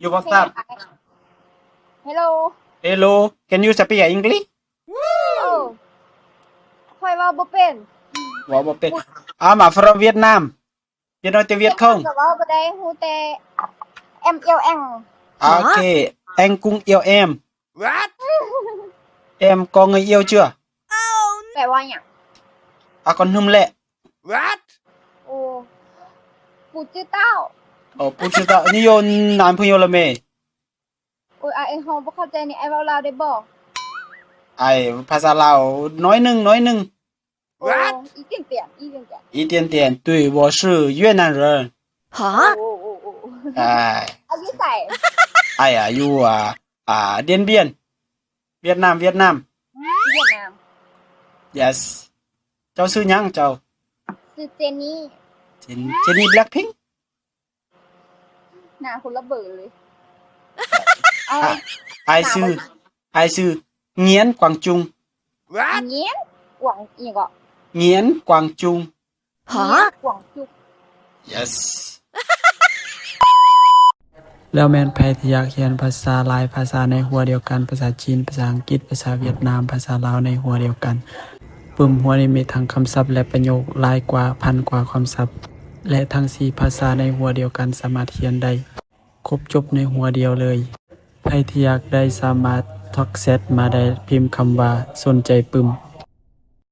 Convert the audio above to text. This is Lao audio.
You WhatsApp? Hello. Hello. Can you speak English? ໂອ້ ຂ້ອຍເວົ້າບໍ່ເປັນ. ເວົ້າບໍ່ເປັນ. I'm from Vietnam. ວຽດນາມແຕ່ວຽດຄົງ ກໍເວົ້າບໍ່ໄດ້ ຮູ້ແຕ່ M L M. ໂອເຄ Anh cũng yêu em. What? Em có người yêu chưa? ແປວ່າຫຍັງ? À, con hùm lẹ. What? ໂອ້ 不知道. Ồ, 不知道. 你有男朋友了没? ໂອ້ຍ ອ້າຍ ເຮົາບໍ່ເຂົ້າໃຈນີ້ ອ້າຍເວົ້າລາວໄດ້ບໍ່? ອ້າຍພາສາລາວໜ້ອຍໜຶ່ງ ໜ້ອຍໜຶ່ງ. ໂອ້ What? 一点点 一点点 一点点. 对，我是越南人. ຮະ? ໂອ້ ໂອ້ ໂອ້ ອ້າຍ ອາຍຸໃສ? ອ້າຍອາຍຸ ອ່າ ອ່າ Điện Biên. ຫວຽດນາມ ຫວຽດນາມ. ຫວຽດນາມ. Yes. ເຈົ້າຊື່ຫຍັງເຈົ້າ? ຊື່ເຈນນີ. ເຈນ ເຈນນີ Blackpink. ໜ້າຄົນລະເບີເລີຍ. ອ້າຍ ອ້າຍຊື່ ອ້າຍຊື່ Nguyễn Quang Trung. What? Nguyễn Quang ອີ່ຫຍັງເກາະ? Nguyễn Quang Trung. ຮະ? Nguyễn Quang Trung. Yes. ແລ້ວແມ່ນໃຜທີ່ຢາກຮຽນພາສາຫຼາຍພາສາໃນຫົວດຽວກັນ, ພາສາຈີນ, ພາສາອັງກິດ, ພາສາຫວຽດນາມ, ພາສາລາວໃນຫົວດຽວກັນ. ປຶ້ມຫົວນີ້ມີທັງຄຳສັບ ແລະ ປະໂຫຍກຫຼາຍກວ່າພັນກວ່າຄຳສັບ ແລະ ທັງສີ່ພາສາໃນຫົວດຽວກັນສາມາດຮຽນໄດ້ຄົບຈົບໃນຫົວດຽວເລີຍ. ໃຜທີ່ຢາກໄດ້ສາມາດທັກແຊັດມາໄດ້, ພິມຄຳວ່າສົນໃຈປຶ້ມ.